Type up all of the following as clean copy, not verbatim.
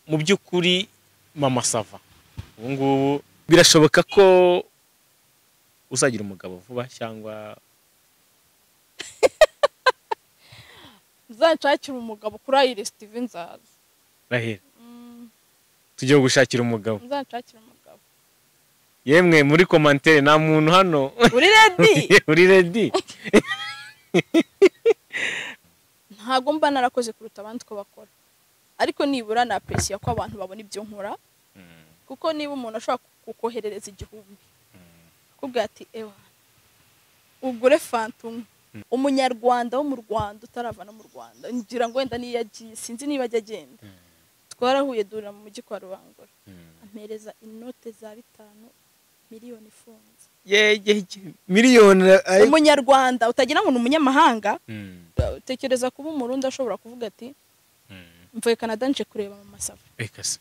Mu by'ukuri Mama Sava ubu ngubu birashoboka ko uzagira umugabo vuba cyangwa nzanshakira umugabo kuri Iris TV nzaza. Rahera tugiye gushakira umugabo. Nzanshakira umugabo. Yemwe muri commentaire nta muntu hano uri ready? Uri ready? Ntago mba narakoze kuruta abandi ko bakora, ariko nibura na appreciate ko abantu babona ibyo nkora, kuko niba umuntu ashobora kukoherereza 1000 akubwira ati ewa ugure Phantom, umunyarwanda wo mu Rwanda utarava no mu Rwanda, ngira ngo wenda niyo yagiye sinzi niba ajya agenda, twarahuye durira mu mujyi kwa Rubangura, ampereza inote za 5 miliyoni ifunze. Yeye miliyoni. Umunyarwanda utagira ngo ni umunyamahanga. Tekereza kuba umurundi ashobora kuvuga ati mvuye Canada nje kureba Mama Sava.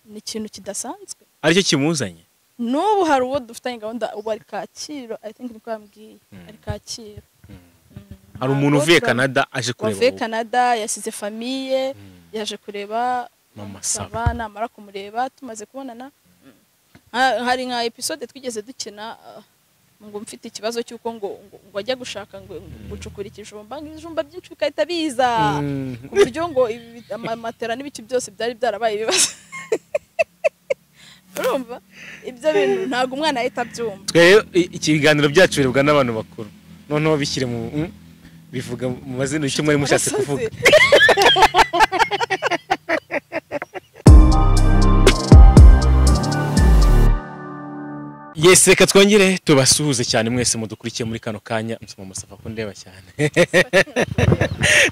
Ni ikintu kidasanzwe. Aricyo kimuzanye. N'ubu hari uwo dufitanye gahunda ubu ari Kacyiru, I think niko yambwiye, ari Kacyiru. Hari umuntu uvuye Canada aje kureba. Uvuye Canada yasize famille yaje kureba Mama Sava, namara kumureba tumaze kubonana. Hari nka episode twigeze dukina ngo mfite ikibazo cy'uko ngo ngo ajya gushaka ngo gucukura ikijumba, ibijumba byinshi bikahita biza ku buryo ngo amatera n'ibiki byose byari byarabaye ibibazo. Urumva ibyo bintu ntago umwana ahita abyumva. Twe ikiganiro byacu birebwa n'abantu bakuru, noneho bishyire mu bivuga mu mazina icyo mwari mushatse kuvuga. Yes, reka twongere tubasuhuze cyane mwese mudukurikiye muri kano kanya. Mama Sava ko ndeba cyane.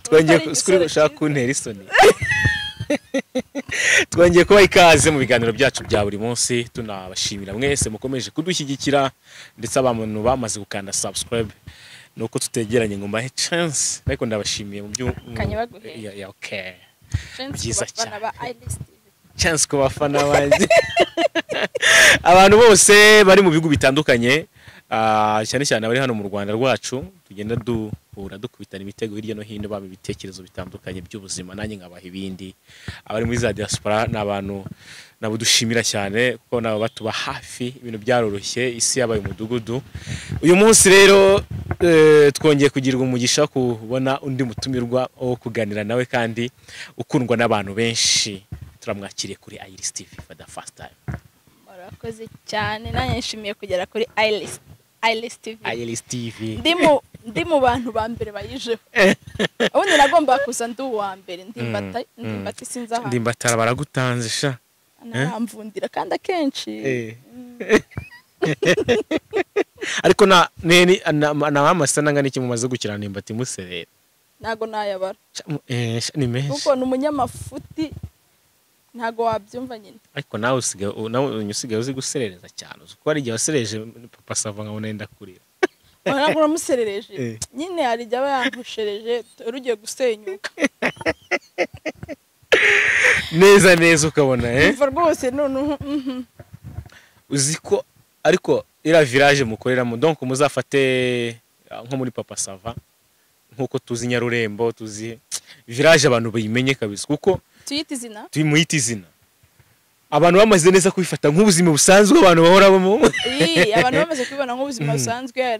Twongeye kuri gushaka kuntera isoni. Twongeye kuba ikaze mu biganiro byacu bya buri munsi, tunabashimira mwese mukomeje kudushyigikira, ndetse abantu bamaze gukanda subscribe nuko tutegeranye ngo mbahe chance, ariko ndabashimiye mu byo. Yeah, okay. Byiza cyane. Chance ku bafana banjye. Abantu bose bari mu bihugu bitandukanye, cyane cyane abari hano mu Rwanda rwacu, tugenda duhura dukubitana imitego hirya no hino, baba ibitekerezo bitandukanye by'ubuzima, nanjye nkabaha ibindi. Abari muri za diaspora n'abantu nabo dushimira cyane kuko nabo batuba hafi, ibintu byaroroshye, isi yabaye umudugudu. Uyu munsi rero twongeye kugirwa umugisha kubona undi mutumirwa wo kuganira nawe kandi ukundwa n'abantu benshi. Turamwakiriye kuri Iris TV for the first time. Murakoze cyane, nanjye nshimiye kugera kuri Iris TV. Iris TV. Ndi mu bantu ba mbere bayijeho. Ubundi nagomba kuza ndi uwa mbere, ndimbata sinzi ahantu. Ndimbatara baragutanze sha. Naramvundira kandi akenshi. Ariko na neni na mama sana ngani kimumaze gukira ndimbati muserera. Nago nayabara. Ni menshi. Kuko ni umunyamafuti. Ntago wabyumva nyine. Ariko nawe usigaye uzi guserereza cyane. Uzi ko ari igihe wasereje Papa Sava nkabona yenda kurira. Ntabwo uramuserereje. Nyine hari igihe aba yamushereje rugiye gusenyuka. Neza neza ukabona Umva rwose none uzi ko ariko ira village mukoreramo, donc muzafate nko muri Papa Sava nkuko tuzi Nyarurembo, tuzi village abantu bayimenye kabisa, kuko tuyita izina, tuyimuyita izina. Abantu bamaze neza kubifata nk'ubuzima busanzwe, abantu bahora bamo. Abantu bamaze kubibona nk'ubuzima busanzwe,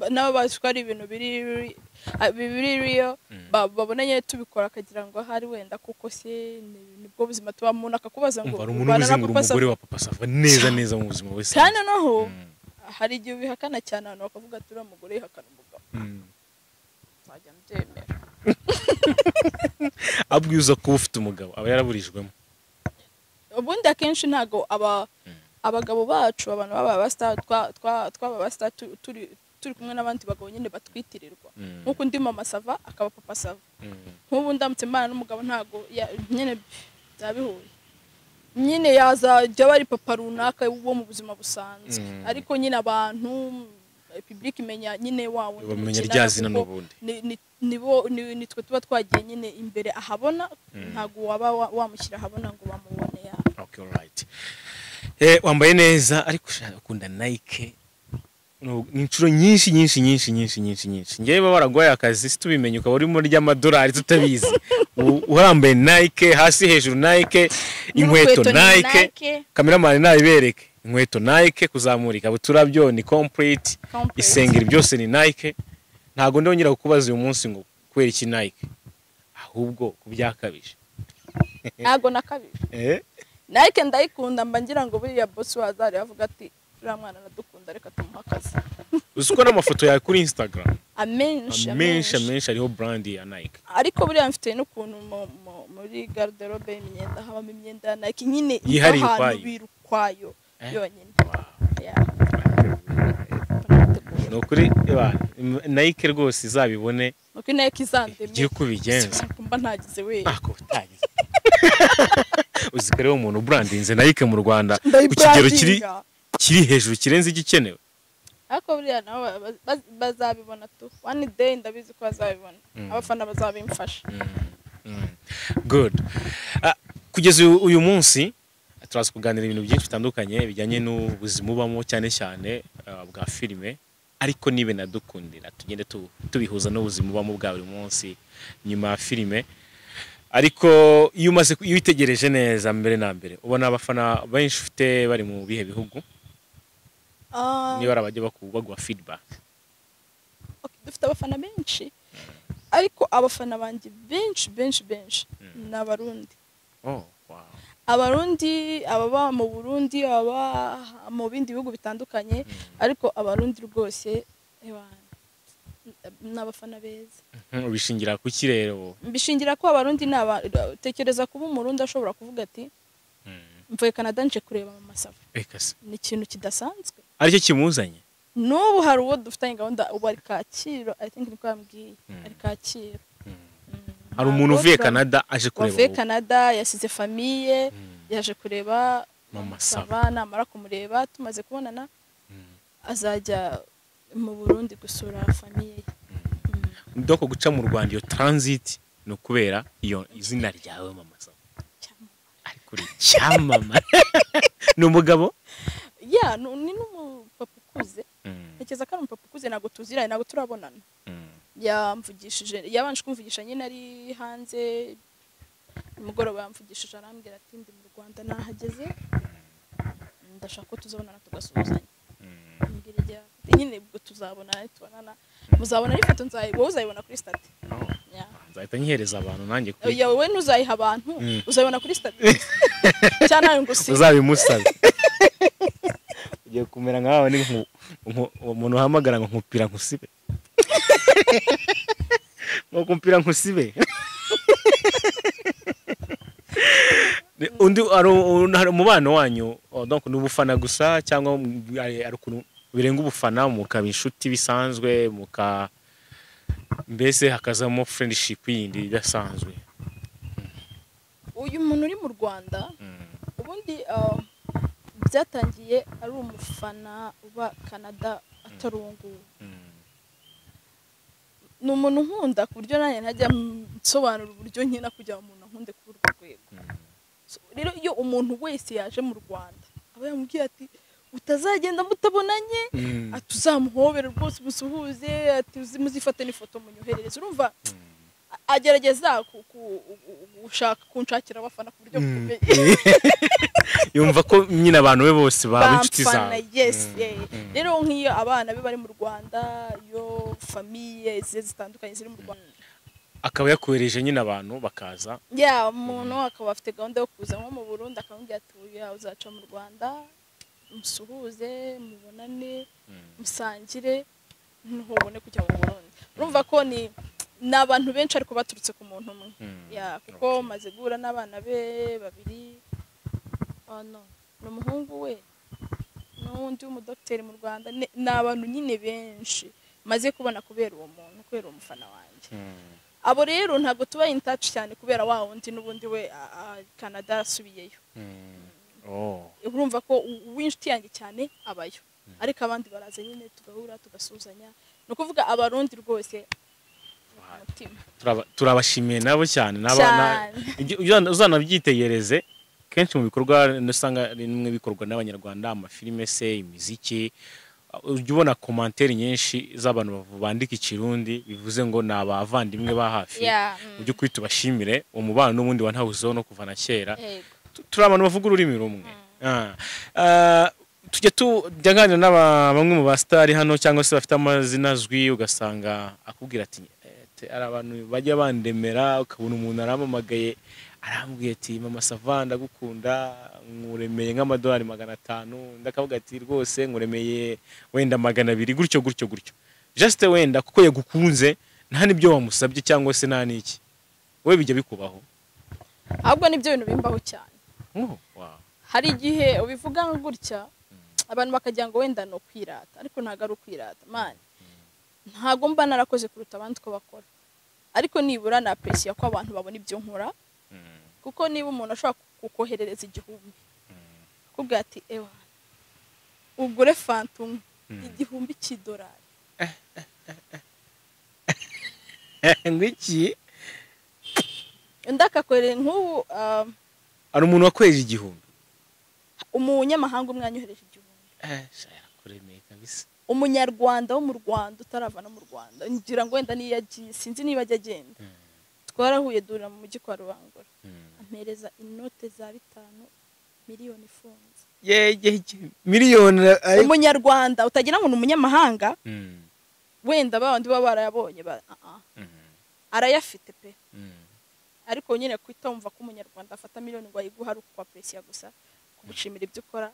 n'abo bazi ko ari ibintu biri real, babona nyine tubikora akagira ngo ahari wenda kuko se nibwo buzima tuba. Umuntu akakubaza ngo ubana na Papa Sava, umugore wa Papa Sava neza neza mu buzima busanzwe. Kandi noneho hari igihe ubihakana cyane, abantu bakavuga ati uriya mugore yihakana umugabo. Nzajya mbyemera. Abwiza kuba ufite umugabo aba yaraburijwemo. Ubundi akenshi ntago abagabo bacu, abantu baba basta twaba basta turi kumwe n'abandi bagabo nyine batwitirirwa. Nkuko ndi Mama Sava akaba Papa Sava. Nkubu ndamutse mbana n'umugabo ntago nyine byabihuye. Nyine yazajya bari papa runaka wo mu buzima busanzwe. Ariko nyine abantu public imenya nyine wawe bamenya rya zina n'ubundi. Nibo nitwe tuba twagiye nyine imbere ahabona, ntago waba wamushyira ahabona ngo bamubone ya. Okay, all right. Wambaye neza ariko ukunda Nike. Ni inshuro nyinshi nyinshi nyinshi nyinshi nyinshi nyinshi. Ngewe baba baraguhaye akazi situbimenye, ukaba urimo ry'amadolari tutabizi. Urambaye Nike hasi hejuru Nike, inkweto Nike, cameraman nabibereke, inkweto Nike, kuzamura ikabutura byo ni complete, isengeri byose ni Nike. Ntago ndongera kukubaza uyu munsi ngo kubera iki Nike, ahubwo kubyakabije. Ntago nakabije. Nike ndayikunda, mba ngira ngo buriya boss wazari avuga ati uriya mwana aradukunda reka tumuhe akazi. Uzi ko n'amafoto yawe kuri Instagram amenshi amenshi ariho brand ya Nike. Ariko buriya mfite n'ukuntu muri garderobe y'imyenda habamo imyenda ya Nike nyine yihariye ukwayo, ukwayo yonyine. Ni ukuri Nike rwose izabibone, nuko Nike izandemye igiye kubigenza mba ntagize we. Ako utagize. Uzi ko rero umuntu brandinze Nike mu Rwanda ku kigero kiri hejuru kirenze igikenewe. Ariko buriya nabo bazabibona tu. One day ndabizi ko bazabibona. Abafana bazabimfasha. Good. Kugeza uyu munsi turaza kuganira ibintu byinshi bitandukanye bijyanye n'ubuzima ubamo cyane cyane bwa filime, ariko nibe nadukundira tugende tubihuza n'ubuzima ubamo bwa buri munsi nyuma ya filime. Ariko iyo umaze iyo witegereje neza mbere na mbere ubona abafana benshi ufite bari mu bihe bihugu, niba arabajya baguha feedback? Okay, dufite abafana benshi, ariko abafana banjye benshi benshi benshi ni Abarundi. Oh, wow. Abarundi ababa mu Burundi, ababa mu bindi bihugu bitandukanye, ariko Abarundi rwose ni abafana beza. Ubishingira ku ki rero? Mbishingira ko Abarundi tekereza kuba Umurundi ashobora kuvuga ati mvuye Canada nje kureba Mama Sava. Ni ikintu kidasanzwe. Aricyo kimuzanye? N'ubu hari uwo dufitanye gahunda ubu ari Kacyiru, I think niko yambwiye, ari Kacyiru. Hari umuntu uvuye Canada aje kureba. Uvuye Canada yasize famille yaje kureba Mama Sava, namara kumureba tumaze kubonana azajya mu Burundi gusura famille. Ndoko guca mu Rwanda iyo transit no kubera iyo izina ryawe Mama Sava. Ariko uri cyamamare. Ni umugabo? Ya, ni n'umupapa ukuze. Ntekereza ko ari umupapa ukuze, ntabwo tuziranye, ntabwo turabonana. Yamvugishije, yabanje kumvugisha nyine ari hanze, nimugoroba yamvugishije arambwira ati ndi mu Rwanda nahageze, ndashaka ko tuzabonana tugasuhuzanya. Mbwira ijya nyine ubwo tuzabona tubonana, muzabona ari ifoto wowe uzayibona kuri stati. Nzahita nyihereza abantu nanjye kuri. Oya, wowe ntuzayiha abantu, uzayibona kuri stati. Cyane ngo si uzabimusabe. Ugiye kumera nkawe ni umuntu uhamagara ngo nkupira nkusibe. Ngo kumpira nkusibe. Undi ari umubano wanyu donc n'ubufana gusa cyangwa ari ukuntu birenga ubufana mukaba inshuti bisanzwe, muka mbese hakazamo friendship yindi idasanzwe? Uyu muntu uri mu Rwanda ubundi byatangiye ari umufana uba Canada atarungu. Ni umuntu nkunda ku buryo nanjye ntajya nsobanura uburyo nkina kugira umuntu ankunde kuri urwo rwego. Rero iyo umuntu wese yaje mu Rwanda aba yamubwiye ati utazagenda mutabonanye, ati uzamuhobere rwose umusuhuze, ati muzifate n'ifoto munyoherereze. Urumva agerageza gushaka kunshakira abafana ku buryo bukomeye. Yumva ko nyine abantu be bose baba inshuti zawe. Yes. Rero nk'iyo abana be bari mu Rwanda, iyo famille zitandukanye ziri mu Rwanda, akaba yakohereje nyine abantu bakaza. Ya, umuntu akaba afite gahunda yo kuza nko mu Burundi akamubwira ati uya uzaca mu Rwanda musuhuze, mubonane, musangire, ntubone kujya mu Burundi. Urumva ko ni n'abantu benshi ariko baturutse ku muntu umwe. Ya, kuko maze guhura n'abana be babiri. Oh no, ni umuhungu we n'undi w'umudokiteri mu Rwanda, ni abantu nyine benshi maze kubona kubera uwo muntu, kubera umufana wanjye. Abo rero ntabwo tuba in touch cyane kubera wa wundi n'ubundi we Canada asubiyeyo. Urumva ko uw'inshuti yanjye cyane abayo, ariko abandi baraza nyine tugahura tugasuzanya. Ni ukuvuga Abarundi rwose turabashimiye nabo cyane, uzanabyitegereze kenshi mu bikorwa usanga rimwe bikorwa n'Abanyarwanda, amafilime se, imiziki, Ujya ubona commentaire nyinshi z'abantu bandika ikirundi, bivuze ngo ni abavandimwe ba hafi. Mu by'ukuri tubashimire umubano n'ubundi wa ntahuzeho no kuva na kera. Turi abantu bavuga ururimi rumwe. Tujya tujya nganira n'aba bamwe mu basitari hano cyangwa se bafite amazina azwi, ugasanga akubwira ati ari abantu bajya bandemera, ukabona umuntu arampamagaye arambwiye ati mama Sava ndagukunda, nkuremeye nk'amadolari 500, ndakavuga ati rwose nkuremeye wenda 200, gutyo gutyo gutyo, just wenda kuko yagukunze nta n'ibyo wamusabye cyangwa se nta n'iki. Wowe bijya bikubaho? Ahubwo nibyo bintu bimbaho cyane. Oh, wow. Hari igihe ubivuga gutya abantu bakagira ngo wenda no kwirata, ariko ntago ari ukwirata man. Ntago mba narakoze kuruta abandi uko bakora, ariko nibura na appreciate ko abantu babona ibyo nkora. Kuko niba umuntu ashobora kukoherereza 1000 akubwira ati ewa ugure Phantom 1000 cy'idolari, ngwiki ndakakorera nk'ubu. Ari umuntu wakweje 1000, umunyamahanga umwe yanyohereje 1000. Yarakuremeye kabisa. Umunyarwanda wo mu Rwanda utarava no mu Rwanda, ngira ngo wenda niyo yagiye sinzi niba ajya agenda, twarahuye durira mu mujyi kwa Rubangura, ampereza inote za 5 miliyoni ifunze. Yeye miliyoni. Umunyarwanda utagira ngo ni umunyamahanga, wenda babandi baba barayabonye arayafite pe. Ariko nyine kwitumva ko umunyarwanda afata miliyoni ngo ayiguha ari ukwa presiya gusa kugushimira ibyo ukora.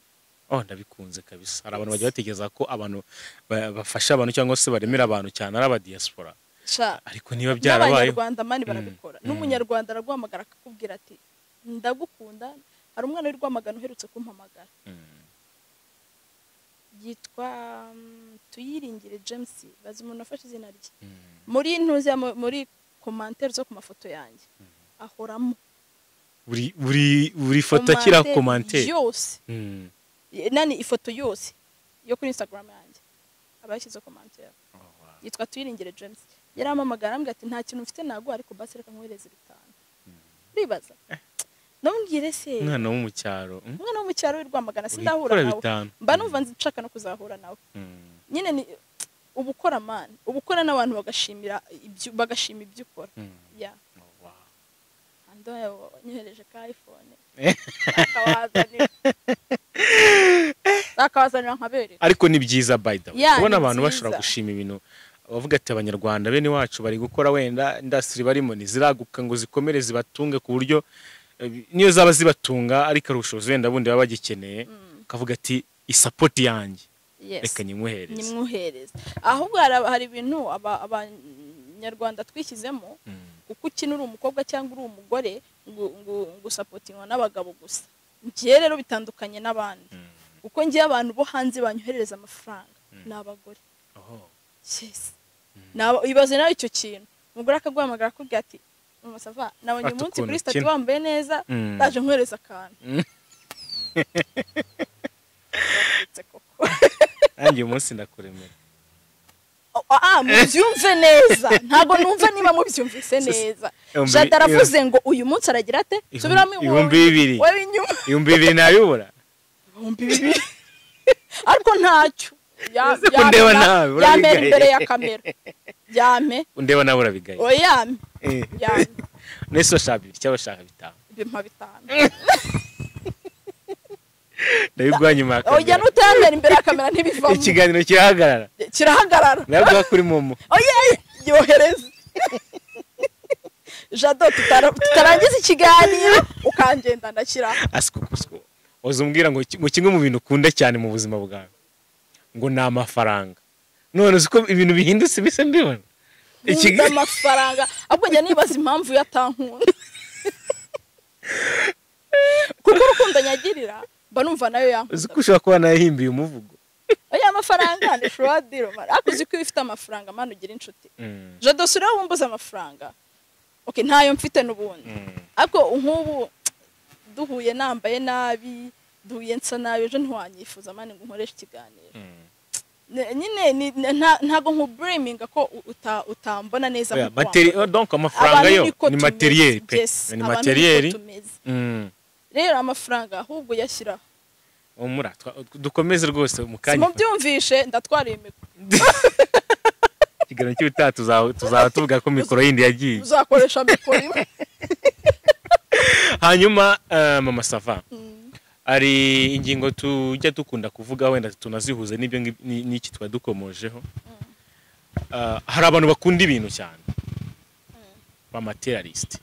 Oh, ndabikunze kabisa. Hari abantu bajya batekereza ko abantu bafasha abantu cyangwa se baremera abantu cyane ari aba diaspora, ariko niba byarabaye n'abanyarwanda mani barabikora. N'umunyarwanda araguhamagara akakubwira ati ndagukunda. Hari umwana w'i Rwamagana uherutse kumpamagara, yitwa Tuyiringire James, bazi umuntu afashe izina rye muri ntuzi muri commentaire zo ku mafoto yanjye ahoramo buri foto akira commentaire yose. Nani ifoto yose yo kuri Instagram yanjye abashyize commentaire. Yitwa Tuyiringire James, yarampamagara ambwira ati nta kintu mfite nago, ariko basi reka nkohereze 5. Uribaza ndamubwire se umwana wo mu cyaro, umwana wo mu cyaro w'i Rwamagana sindahura nawe, mba numva nshaka no kuzahura nawe. Nyine ni ubukora man, ubukora n'abantu bagashimira ibyo, bagashima ibyo ukora. Yeah. Ando nyohereje ka iPhone akawazanira nkabere. Ariko ni byiza by the way kubona abantu bashobora gushima ibintu, bavuga ati abanyarwanda bene wacu bari gukora, wenda industry barimo ntiziraguka ngo zikomere zibatunge ku buryo niyo zaba zibatunga ariko arushobozi wenda bundi baba bagikeneye, kavuga ati isupport yanjye reka nyimuhereze nyimuhereze. Ahubwo hari ibintu abanyarwanda twishyizemo, kuko ukina uri umukobwa cyangwa uri umugore ngo ngo supportingwa n'abagabo gusa. Ngiye rero bitandukanye n'abandi, kuko ngiye abantu bo hanze banyoherereza amafaranga ni abagore. Yes. Ibaze nawe icyo kintu, umugore akaguhamagara akubwira ati mama Sava nabonye umunsi kuri stati wambaye neza, ndaje nkwereza akantu. Nanjye umunsi ndakuremera. Mubyumve neza, ntago numva niba mubyumvise neza. Jada aravuze ngo uyu munsi aragira ate? Subiramo 2000. Wewe inyuma 2000 nabibura. 2000. Ariko ntacyo. Undeba nawe yamera imbere ya kamera. Yame. Undeba nawe urabigaye. Oyame. Yame. Nese shaka 2 cyangwa shaka 5. Bimpa 5. Ndabigwa nyuma ya kamera. Oya nutambera imbere ya kamera ntibivamo. Ikiganiro kirahagarara. Kirahagarara. Nabwo kuri momo. Oya yohereza. Jado tutarangiza ikiganiro ukangenda ndakira. Asiko. Uzumbwira ngo kimwe mu bintu ukunda cyane mu buzima bwawe ngo ni amafaranga. None uziko ibintu bihindutse bise mbibona. Ikiganiro amafaranga ahubwo njya nibaza impamvu yatankunda. Kuko urukundo nyagirira mba numva nayo yankunda. Uzi ko ushobora kuba nayahimbiye umuvugo. Oya amafaranga ni shwadiro man. Ariko uzi ko ifite amafaranga man ugira inshuti. Jado sura wumbuza amafaranga. Okay ntayo mfite n'ubundi. Ariko nk'ubu duhuye nambaye nabi, duhuye nsa nabi ejo ntiwanyifuza man ngo nkoreshe ikiganiro. Nyine ntago nkublaminga ko utambona neza kuko donc amafaranga yo ni materiel pe. Ni materiel. Rero amafaranga ahubwo yashyira Umura dukomeze rwose mu kanya. Simubyumvishe ndatwara iyi mikoro. Ikiganiro cy'ubutaha tuzaba tuvuga ko mikoro yindi yagiye. Uzakoresha mikoro imwe. Hanyuma Mama Sava, ari ingingo tujya dukunda kuvuga wenda tunazihuze n'ibyo n'iki twa dukomojeho. Hari abantu bakunda ibintu cyane, ba materialist,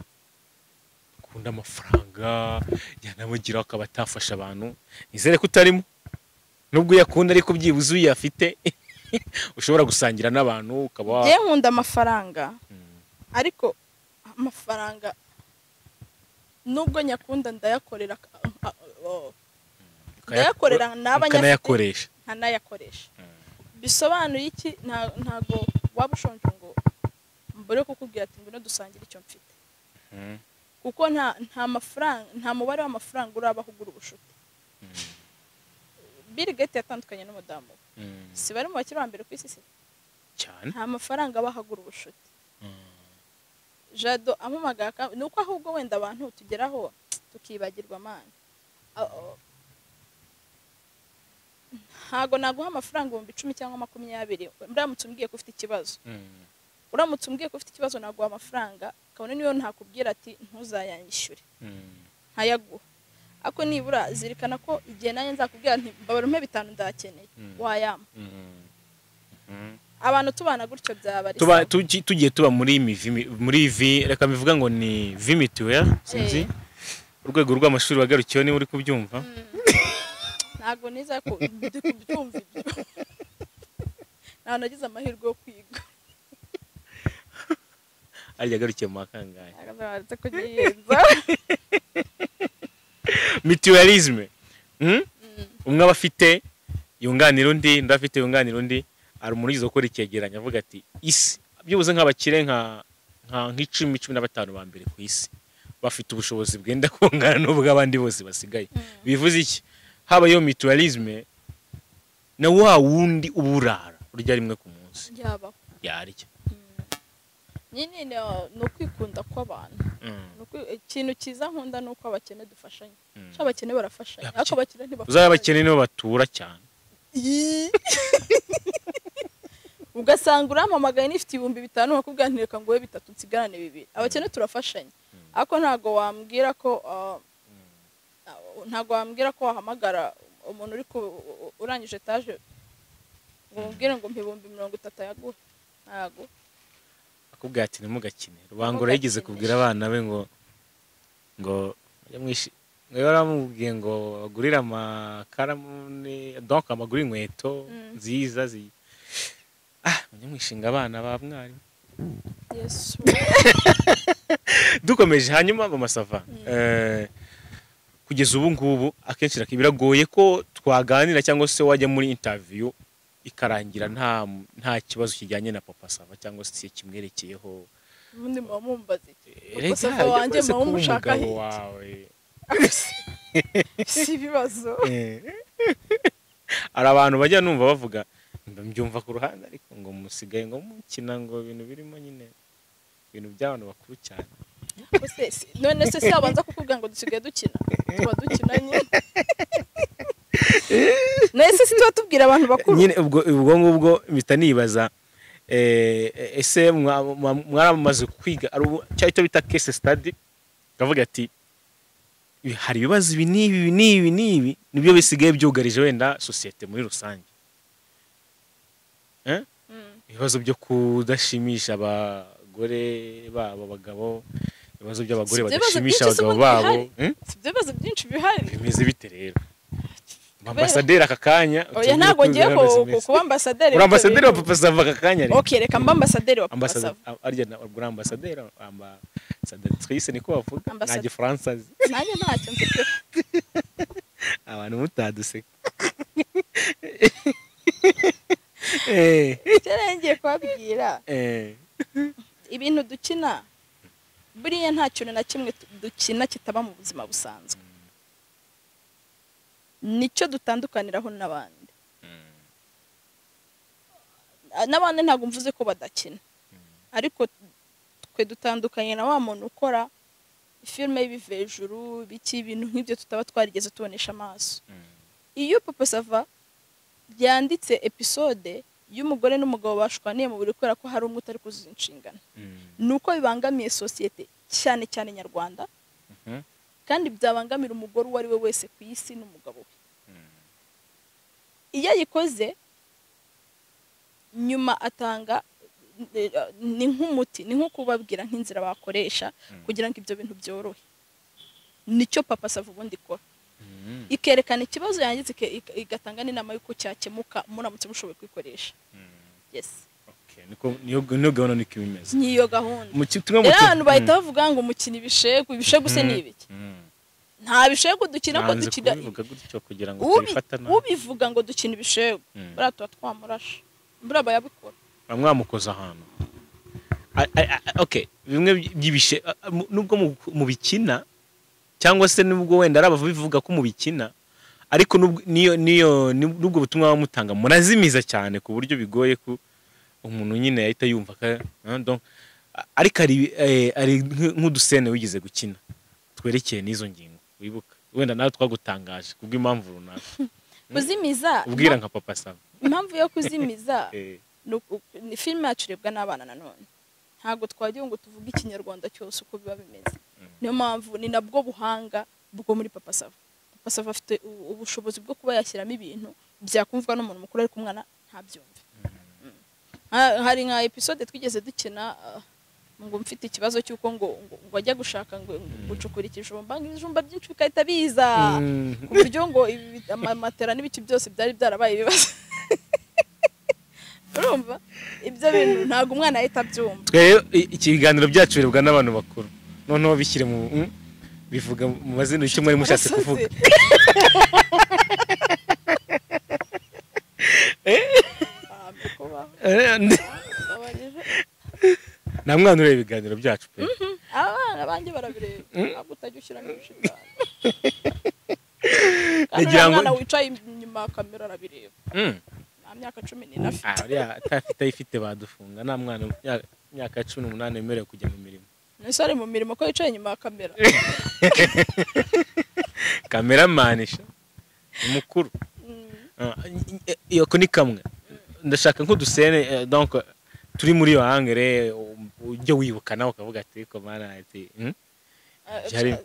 bakunda amafaranga, yanamugira akaba atafasha abantu. Nizere ko utarimo, nubwo uyakunda ariko byibuze uyafite ushobora gusangira n'abantu ukaba. Njye nkunda amafaranga, ariko amafaranga nubwo nyakunda ndayakorera, ndayakorera n'abanyafite nkanayakoresha. Bisobanuye iki? Ntago waba ushonje ngo mbure kukubwira ati ngwino dusangire icyo mfite, kuko nta mafaranga, nta mubare w'amafaranga urabaho ugura ubushuti. Bill Gates yatandukanye n'umudamu, si bari mu bakire ba mbere ku isi se cyane, nta mafaranga abahagura ubushuti. Jado amamagaka nuko ahubwo wenda abantu tugeraho tukibagirwa mana. Ntago naguha amafaranga 10,000 cyangwa 20 uramutse umbwiye ko ufite ikibazo. Uramutse umbwiye ko ufite ikibazo naguha amafaranga, kabone niyo ntakubwira ati ntuzayanyishyure, ntayaguha. Ako nibura zirikana ko igihe nanjye nzakubwira nti mbabara umpe 5 ndakeneye, wayama. Abantu tubana gutyo byaba ari tugiye tuba muri muri vi, reka bivuga ngo ni vi mituelle, sinzi urwego rw'amashuri wagarukiyeho niba uri kubyumva. Ntago niza ko ndi kubyumva ibyo. Nta nagize amahirwe yo kwiga. Ari yagarukiye mu makangahe? Akazabaretse kugiyenza. Mutualisme. Umwe abafite yunganira undi, ndafite yunganira undi. Ari umuntu yizo gukora icyegeranyo avuga ati isi byibuze nk'abakire nka nk'icumi 15 ba mbere ku isi bafite ubushobozi bwenda kungana n'ubw'abandi bose basigaye. Bivuze iki? Haba yo mutualisme na wa wundi uburara urya rimwe ku munsi yabaho yarya. Nyine no kwikunda kw'abantu. Ikintu cyiza nkunda nuko abakene dufashanya. Abakene barafashanya, ariko abakene ntibafashanya. Uzaba abakene nibo batura cyane. Ugasanga urampamagaye nifite 5,000 bakubwira nti reka nguhe 3 nsigarane 2. Abakene turafashanya, ariko ntago wambwira ko ntago wambwira ko wahamagara umuntu uri urangije etage ngo umubwire ngo mpe 30,000 yaguhe. Ntago akubwira ati ntimugakine. Rubangura yigeze kubwira abana be ngo mwishi ngo yaramubwiye ngo agurire amakaramu donc amagura inkweto nziza zi mwishinga abana ba mwarimu. Yesu. Dukomeje hanyuma Mama Sava, kugeza ubu ngubu akenshi biragoye ko twaganira cyangwa se wajya muri interview ikarangira nta kibazo kijyanye na Papa Sava cyangwa se kimwerekeyeho. Ubundi muba mumbaza iki? Papa Sava wanjye muba mumushaka wawe. Si ibibazo. Hari abantu bajya numva bavuga mbyumva ku ruhande ariko ngo musigaye ngo mukina ngo ibintu birimo nyine ibintu by'abantu bakuru cyane. None se si abanza kukubwira ngo dusigaye dukina, tuba dukina nyine. None se si tuba tubwira abantu bakuru nyine. Ubwo ngubwo mpita nibaza ese mwaramaze kwiga cyo bita case study, kavuga ati hari ibibazo ibi n'ibi n'ibi n'ibi nibyo bisigaye byugarije wenda societe muri rusange. Ibibazo byo kudashimisha abagore babo abagabo, ibibazo by'abagore badashimisha abagabo babo. Si ibibazo byinshi bihari. Bimeze bite rero? Ambasaderi aka kanya. Oya ntago ngiye kuba ambasaderi. Uri ambasaderi wa Papa Sava aka kanya rero. Okay, reka mba ambasaderi wa Papa Sava. Arya uri ambasaderi, ambasadatrice niko bavuga. Nta gifaransa. Nanjye ntacyo nzi pe. Abantu mutaduseka. Kera ngiye kubabwira ibintu dukina buriya nta kintu na kimwe dukina kitaba mu buzima busanzwe. Nicyo dutandukaniraho n'abandi. N'abandi ntabwo mvuze ko badakina, ariko twe dutandukanye na wa muntu ukora filime y'ibivejuru biki ibintu nk'ibyo tutaba twarigeze tubonesha amaso. Iyo Papa Sava yanditse episode y'umugore n'umugabo bashwaniye mu buriri kubera ko hari umwe utari kuzuza inshingano, ni uko bibangamiye sosiyete cyane cyane nyarwanda, kandi byabangamira umugore uwo ari we wese ku isi n'umugabo we. Iyo ayikoze nyuma atanga ni nk'umuti, ni nko kubabwira nk'inzira bakoresha kugira ngo ibyo bintu byorohe. Nicyo Papa Sava ubundi ikora, ikerekana ikibazo yanditse, igatanga n'inama y'uko cyakemuka muramutse mushoboye kwikoresha. Yes. Okay, niko niyo gahunda niko imeze. Niyo gahunda. Rero abantu bahita bavuga ngo mukina ibishegu, ibishegu se ni ibiki? Nta bishegu dukina, ko dukina gutyo kugira ngo tubifata nabi. Ubivuga ngo dukina ibishegu, buriya tuba twamurashe, buriya bayabikora. Bamwamukoza ahantu. Okay, bimwe by'ibishe nubwo mubikina cyangwa se nubwo wenda ari abavuga ko mubikina, ariko niyo nubwo butumwa bamutanga murazimiza cyane ku buryo bigoye ku umuntu nyine yahita yumva ka donc. Ariko ari nk'udusene wigeze gukina twerekeye n'izo ngingo wibuka, wenda nawe twagutangaje kubw'impamvu runaka. Kuzimiza ubwira nka Papa Sava. Impamvu yo kuzimiza ni filime yacu irebwa n'abana nanone, ntabwo twagiye ngo tuvuge ikinyarwanda cyose uko biba bimeze. Niyo mpamvu ni nabwo buhanga bwo muri Papa Sava. Papa Sava afite ubushobozi bwo kuba yashyiramo ibintu byakumvwa n'umuntu mukuru ariko umwana ntabyumve. Hari nka episode twigeze dukina ngo mfite ikibazo cy'uko ngo ajya gushaka ngo gucukura ikijumba, ngo ibijumba byinshi bigahita biza ku buryo ngo amatera n'ibiki byose byari byarabaye ibibazo. Urumva ibyo bintu ntabwo umwana ahita abyumva. Twe ikiganiro byacu birebwa n'abantu bakuru, noneho bishyire mu bivuga mu mazina icyo mwari mushatse kuvuga. Nta mwana ureba ibiganiro byacu pe. Abana banjye barabireba, ntabwo utajya ushyiramo ibishitani. Kandi umwana wicaye inyuma ya kamera arabireba. Nta myaka 14 afite. Uriya atafite ayifite badufunga. Nta mwana myaka 18 wemerewe kujya mu mirimo. Nese ari mu mirimo ko yicaye inyuma ya kamera. Cameraman sha ni mukuru. Iyo ko ni kamwe. Ndashaka nk'udusene donc turi muri yo hangere ujye wibuka nawe ukavuga ati ko mana ati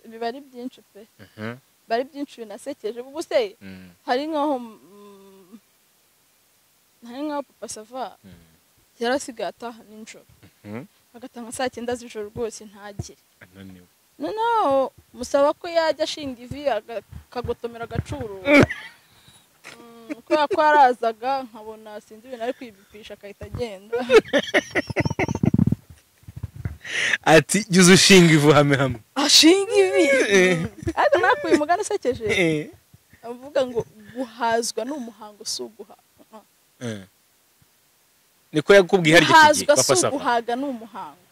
biba ari byinshi pe. Bari byinshi binasekeje. Ubu se hari nkaho Papa Sava yarasigaye ataha nijoro, agatanga saa 9 z'ijoro rwose ntagire. Noneho musaba ko yajya ashinga ivi akagotomera agacuru, kubera ko yarazaga nkabona sinzi ibintu ari kwibipisha akahita agenda. Ati jya ushinga ivu hamwe hamwe. Ashinga ivi. Ariko nakuye umugani usekeje avuga ngo guhazwa ni umuhango si uguhaga. Niko yakubwiye hari iki Papa Sava? Guhaga ni umuhango.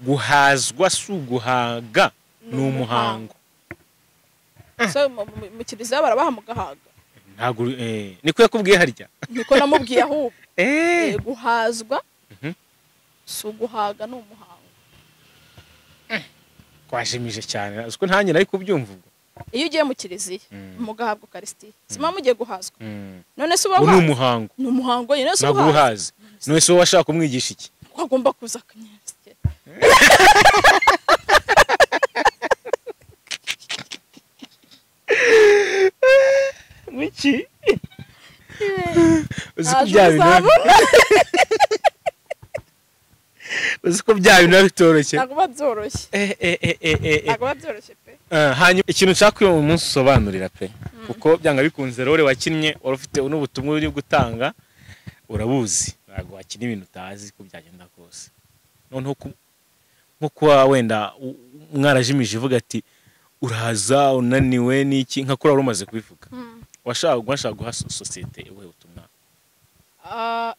Guhazwa si uguhaga ni umuhango. So mu kiliziya barabaha mugahaga. Ntabwo niko yakubwiye harya? Niko namubwiye ahubwo. Guhazwa si uguhaga ni umuhango. Kwashimije cyane uziko ntanjye nari kubyumva ubwo. Iyo ugiye mu kiliziya mugahabwa Eucharistie, sima mugiye guhazwa. None se uba ni umuhango. Ni umuhango nyine se uhaze. None se washaka kumwigisha iki? Ko agomba kuza akanyasye. Wiki? Uzi ko bya bintu. Uzi ko bya bintu bitoroshye. Ntabwo babyoroshye. Ntabwo babyoroshye pe. Hanyuma ikintu nshaka uyu munsi usobanurira pe, kuko byanga bikunze role wakinnye wari ufite n'ubutumwa uri gutanga urabuzi, ntabwo wakina ibintu utazi ko byagenda kose. Noneho nko kuba wenda mwarajimije ivuga ati uraza unaniwe n'iki, nka kuri wari umaze kubivuga, washaka guha sosiyete ubuhe butumwa?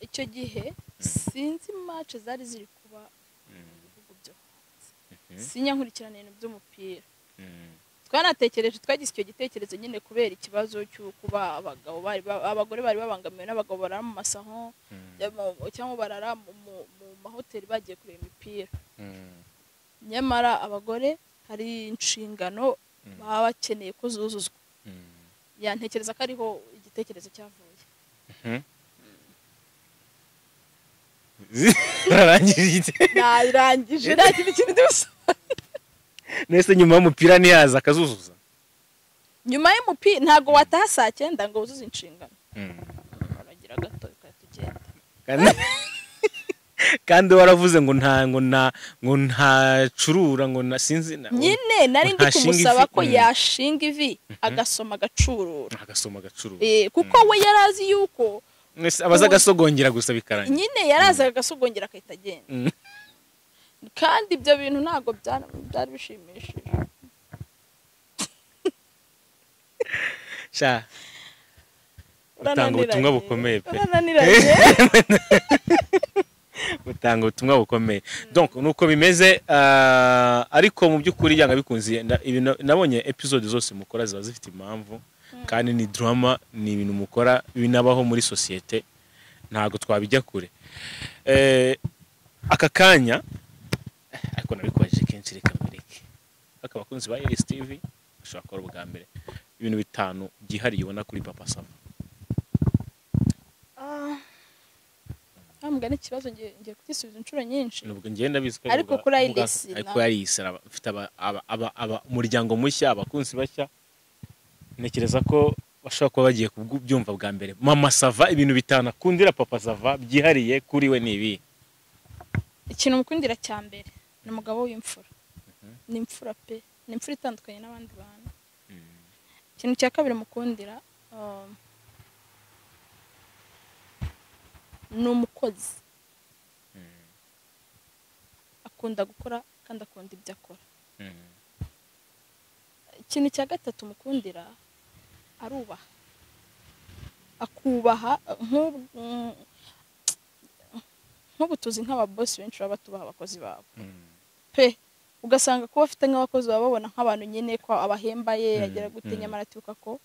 Icyo gihe sinzi match zari ziri kuba mu bihugu byo hanze, sinyankurikirana ibintu by'umupira. Twanatekereje, twagize icyo gitekerezo nyine kubera ikibazo cy'ukuba abagabo bari abagore bari babangamiwe n'abagabo barara mu masaho cyangwa barara mu mahoteli bagiye kureba imipira. Nyamara abagore hari inshingano baba bakeneye ko zuzuzwa. Yantekereza ko ariho gitekerezo cyavuye. Narangije. Narangije nta kindi kintu ndibusaba. Nese nyuma y'umupira ntiyaza akazuzuza. Nyuma y'umupira ntago wataha saa 9 ngo wuzuze inshingano. Uragira gato ukatugenda. Kandi waravuze ngo nta ngo ntacurura ngo na sinzi nyine nari ndi kumusaba ko yashinga ivi agasoma agacurura. Agasoma agacurura. Kuko we yarazi yuko abaza agasogongera gusa bikarangira. Nyine yaraza agasogongera akahita agenda. Kandi ibyo bintu ntago byari bishimishije. Sha. Utanga ubutumwa bukomeye pe. Utanga ubutumwa bukomeye. Donc nuko bimeze, ariko mu by'ukuri yanga bikunze nabonye episode zose mukora ziba zifite impamvu kandi ni drama, ni ibintu mukora binabaho muri societe, ntago twabijya kure. Aka kanya ariko nabikwaje kenshi reka mbereke. Aka bakunzi ba Iris TV bashobora gukora ubwa mbere ibintu bitanu byihariye ubona kuri Papa Sava. Ambwa n'ikibazo ngiye kugisubiza inshuro nyinshi. Nubwo ngenda biziko ariko kuri Iris, ariko Iris mfite aba umuryango mushya, abakunzi bashya, ntekereza ko bashobora kuba bagiye kubyumva bwa mbere. Mama Sava ibintu bitanu akundira Papa Sava byihariye kuri we ni ibi. Ikintu mukundira cya mbere ni umugabo w'imfura. Ni imfura pe, ni imfura itandukanye n'abandi bantu. Ikintu cya kabiri mukundira ni umukozi. Akunda gukora kandi akunda ibyo akora. Ikintu cya gatatu mukundira arubaha. Akubaha nk'ubu tuzi nk'ababosi benshi baba batubaha abakozi babo. Pe ugasanga kuba afite nk'abakozi baba babona nk'abantu nyine ko abahembaye agera gute, nyamara atibuka ko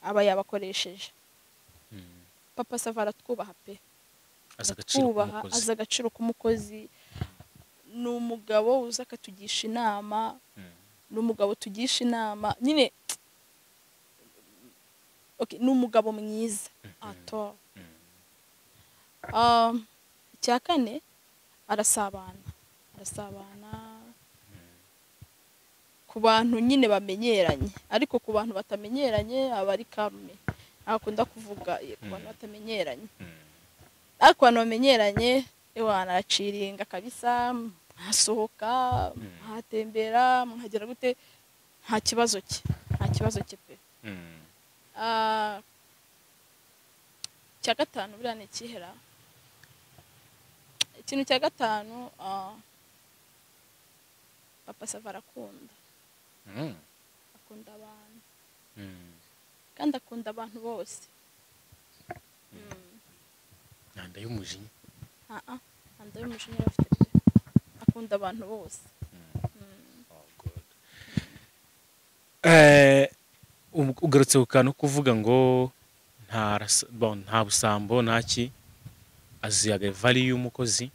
aba yabakoresheje. Papa Sava aratwubaha pe. Azi agaciro k'umukozi. Ni umugabo uza akatugisha inama, ni umugabo tugisha inama nyine. Okay, ni umugabo mwiza ato. Icya kane arasabana ku bantu nyine bamenyeranye, ariko ku bantu batamenyeranye aba ari karume. Akunda kuvuga ku bantu batamenyeranye, ariko abantu bamenyeranye ewana araciringa kabisa, asohoka, ahatembera, muhagera gute, nta kibazo cye, nta kibazo cye pe. Cya gatanu buriya ni ikihera. Ikintu cya gatanu, Papa Sava arakunda. Akunda abantu. Kandi akunda abantu bose. Nanda y'umujinya. Nanda y'umujinya bafite pe. Akunda abantu bose. Oh God. Ugarutse ku kantu kuvuga ngo nta busambo ntaki, azi value y'umukozi.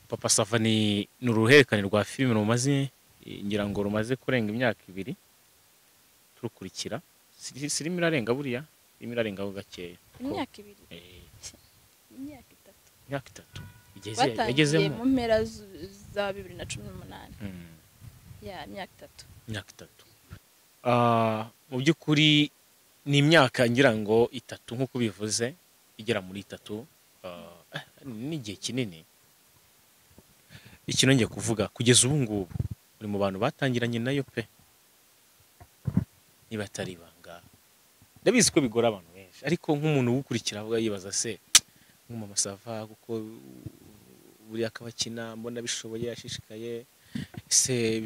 Papa Sava ni uruhererekane rwa filime rumaze ngira ngo rumaze kurenga imyaka 2 turukurikira. Sirimo irarenga buriya, irimo irarenga ho gakeya. Imyaka 2. Imyaka 3. Imyaka 3. Igeze yagezemo mu mpera za 2018. Ya imyaka 3. Imyaka 3. Mu by'ukuri ni imyaka ngira ngo 3 nkuko bivuze, igera muri 3, ni igihe kinini. Ikintu ngiye kuvuga kugeza ubu ngubu uri mu bantu batangiranye nayo pe, niba atari ibanga ndabizi ko bigora abantu benshi, ariko nk'umuntu ugukurikira avuga yibaza se nk'umama Sava kuko buriya akabakina mbona bishoboye ashishikaye, ese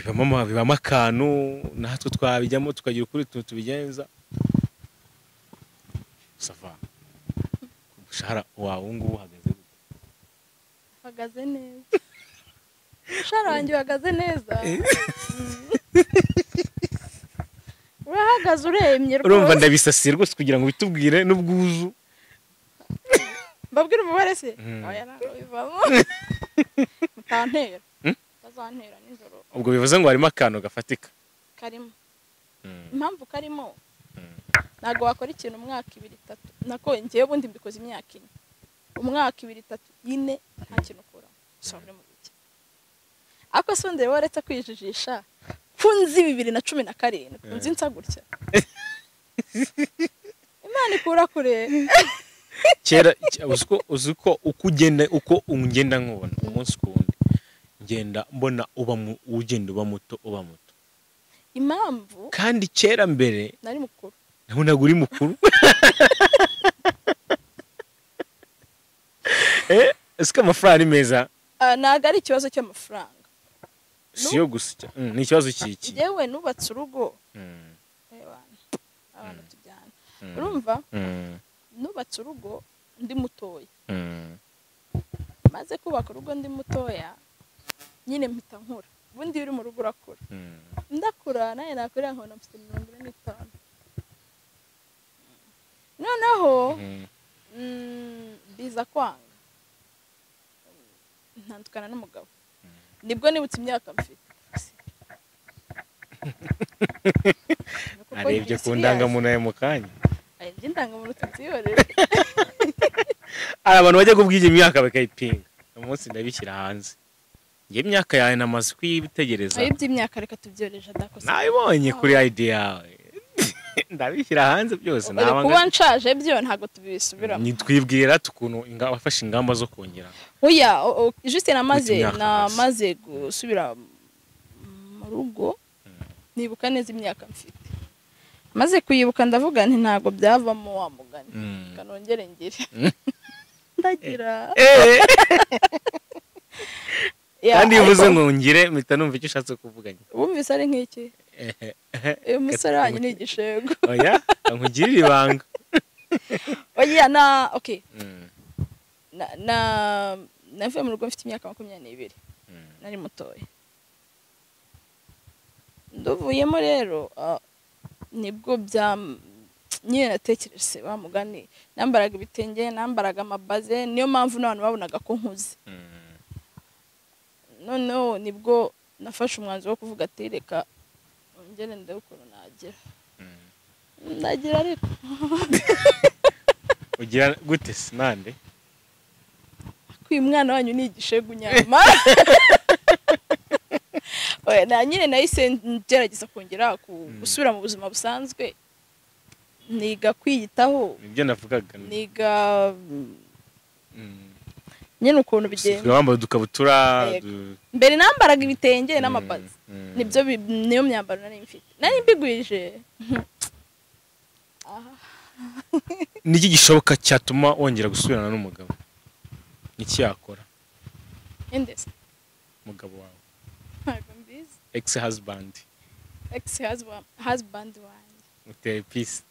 bibamo akantu natwe twabijyamo tukagira ukuri tubigenza. Sava, umushahara wawe ngubu uhagaze gute? Uhagaze neza. Umushahara wanjye uhagaze neza. Urahagaze uremye rwose. Urumva ndabisasiye rwose kugira ngo bitubwire n'ubwuzu. Mbabwire umubare se? Oya ntabwo bivamo. Mutantera. Bazantera nijoro. Ubwo bivuze ngo harimo akantu gafatika. Karimo. Impamvu karimo? Ntabwo wakora ikintu umwaka 2 3, nako ngewe ubundi mbikoze imyaka 4, umwaka 2 3 4 nta kintu ukora, usabure mu biki. Ariko se ndeba waretse kwijijisha kunzi 2017 kunzi nsa gutya. Imana ikura kure. Kera uzuko uko ugenda uko ungenda nkubona umunsi kundi ngenda mbona uba ugenda uba muto uba muto. Impamvu kandi kera mbere nari mukuru, nabonaga uri mukuru. Ese amafaranga ni meza? Ntabwo ari ikibazo cy'amafaranga, siyo gusa, ni ikibazo cy'iki. Yewe nubatse urugo, abantu tujyana, urumva nubatse urugo ndi mutoya. Maze kubaka urugo ndi mutoya nyine mpita nkura. Ubundi uri mu rugo urakura. Ndakura naye nakurira nkabona mfite 45. Noneho biza kwanga, ntandukana n'umugabo. Nibwo nibutse imyaka mfite. Arebye ku ndangamuntu ya mukanya. Arebye indangamuntu tubyihorere. Ari abantu bajya kubwira imyaka bakayipinga. Umunsi ndabishyira hanze. Nge imyaka yawe namaze kuyitegereza. Ayibye imyaka reka tubyoreje adakosa. Nayibonye kuri ID yawe. Ndabishyira hanze byose nabanga. Kuba nshaje byo ntago tubisubiramo. Nitwibwira tukuntu wafashe ingamba zo kongera. Oya, juste namaze gusubira mu rugo nibuka neza imyaka mfite. Maze kuyibuka ndavuga nti ntago byavamo wa mugani. Kanongere ngire. Ndagira. Kandi uvuze ngo ngire mpita numva icyo ushatse kuvuga. Wumvise ari nk'iki? Uyu musore wanyu ni igishego. Oya, nkugirira ibanga. Oya na okay. Na navuye mu rugo mfite imyaka 22. Nari mutoya. Nduvuyemo rero nibwo bya nyine natekereje wa mugani, nambaraga ibitenge, nambaraga amabaze, niyo mpamvu n'abantu babonaga ko nkuze. Noneho nibwo nafashe umwanzuro wo kuvuga ati reka ngere ndebe ukuntu nagira. Ndagira ariko. Ugira gute sinande? Uyu mwana wanyu ni igishegu nyama. Oya na nyine nahise ngerageza kongera gusubira mu buzima busanzwe, niga kwiyitaho. Nibyo navugaga. Niga nyine ukuntu bigenda. Wambaye udukabutura. Mbere nambaraga ibitenge n'amabazi. Nibyo niyo myambaro nari mfite. Nari mbigwije. Niki gishoboka cyatuma wongera gusubirana n'umugabo? Niki yakora? Indese. Umugabo wawe. Ntabwo mbizi. Ex husband. Ex husband wanjye. Uteye peace.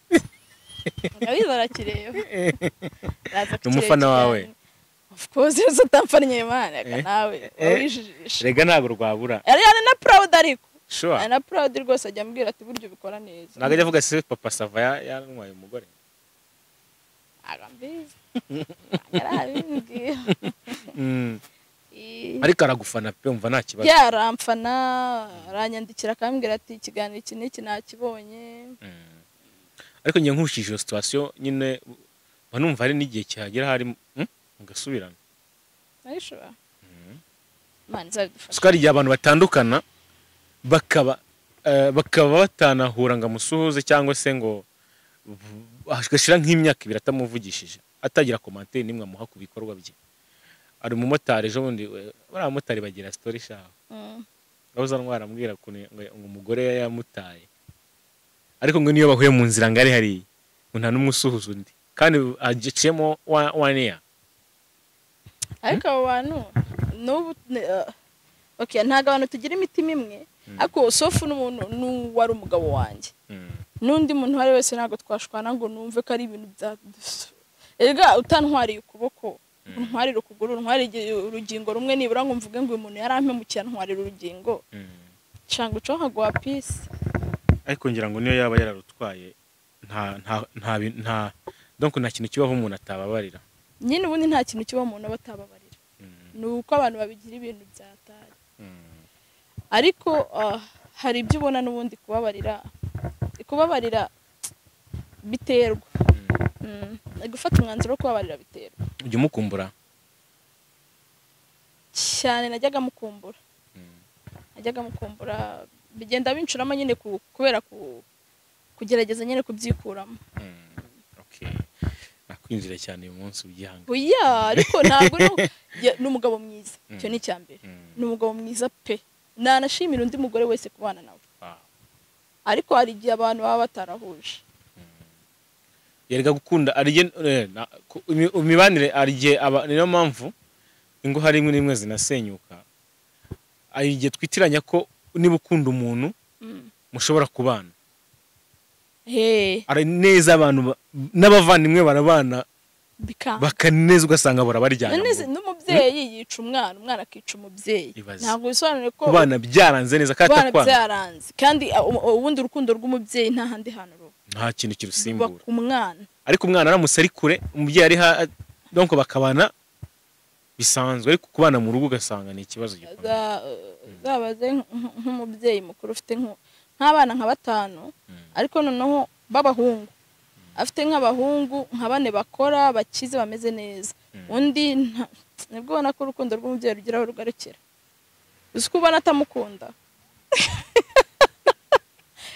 Ndabizi arakireba. Umufana wawe. Of course yesu utamfannye Imana reka nawe wijijisha. Rega ntabwo rwabura. Yari ari na proud ariko. Sure. Ari na proud rwose ajya ambwira ati buryo ubikora neza. Ntabwo ajya avuga se papa Sava yarantwaye umugore. Arambizi. Yarabimbwiye. Ariko aragufana pe, umva nta kibazo. Yaramfana, aranyandikira akambwira ati ikiganiro iki n'iki nakibonye. Ariko ngiye nkushije iyo situation nyine banumva hari n'igihe cyagera hari mugasubirana. Narishobora. Imana izabidufasha. Sukari igihe abantu batandukana bakaba batanahura ngo amusuhuze cyangwa se ngo agashira nk'imyaka ibiri atamuvugishije, atagira commentaire nimwe amuha ku bikorwa bye. Ari umumotari ejo bundi, bari abamotari bagira story shaho. Aho ntwara ambwira ukuntu ngo umugore yamutaye. Ariko ngo niyo bahuye mu nzira ngari hari ngo nta n'umwe usuhuza undi. Kandi agiciyemo one year. Ariko abo bantu n'ubu okay, ntago abantu tugira imitima imwe, ariko sofu n'umuntu n'uwari umugabo wanjye. N'undi muntu wari wese ntago twashwana ngo numve ko ari ibintu bya erega utantwariye ukuboko, untwarira ukuguru, untwarira urugingo rumwe nibura ngo mvuge ngo uyu muntu yarampemukiye antwarira urugingo. Cyangwa uco nkaguha peace. Ariko ngira ngo niyo yaba yararutwaye nta donc nta kintu kibaho umuntu atababarira. Nyine ubundi nta kintu kibaho umuntu abatababarira. Ni uko abantu babigira ibintu byatari. Ariko hari ibyo ubona n'ubundi kubabarira. Kubabarira Biterwa. Gufata umwanzuro wo kubabarira biterwa. Ujya umukumbura? Cyane, najyaga mukumbura. Najyaga mukumbura, bigenda bincuramo nyine kubera kugerageza nyine kubyikuramo. Okay. Nakwinjira cyane uyu munsi ubyihanga. Oya, ariko ntabwo ni umugabo mwiza. Icyo ni icya mbere. Ni umugabo mwiza pe. Nanashimira undi mugore wese kubana nawe. Ariko hari igihe abantu baba batarahuje. Yerega gukunda ari imibanire ari igihe niyo mpamvu ingo hari imwe n'imwe zinasenyuka. Ari igihe twitiranya ko niba ukunda umuntu mushobora kubana. Ari neza abantu n'abavandimwe barabana bakanezwa ugasanga barabaryana. N'umubyeyi yica umwana, umwana akica umubyeyi. Ntabwo bisobanuye ko kubana byaranze neza kandi atakwana. Byaranze. Kandi ubundi urukundo rw'umubyeyi nta handi hantu ruba. Nta kintu kirusimbura. Umwana. Ariko umwana aramutse ari kure, umubyeyi ari donc bakabana bisanzwe, ariko kubana mu rugo ugasanga ni ikibazo gikomeye. Zabaze nk'umubyeyi mukuru ufite nk'abana nka batanu, ariko noneho b'abahungu. Afite nk'abahungu nka bane bakora bakize bameze neza. Undi nibwo ubona ko urukundo rw'umubyeyi rugira aho rugarukira. Uzi ko ubona atamukunda.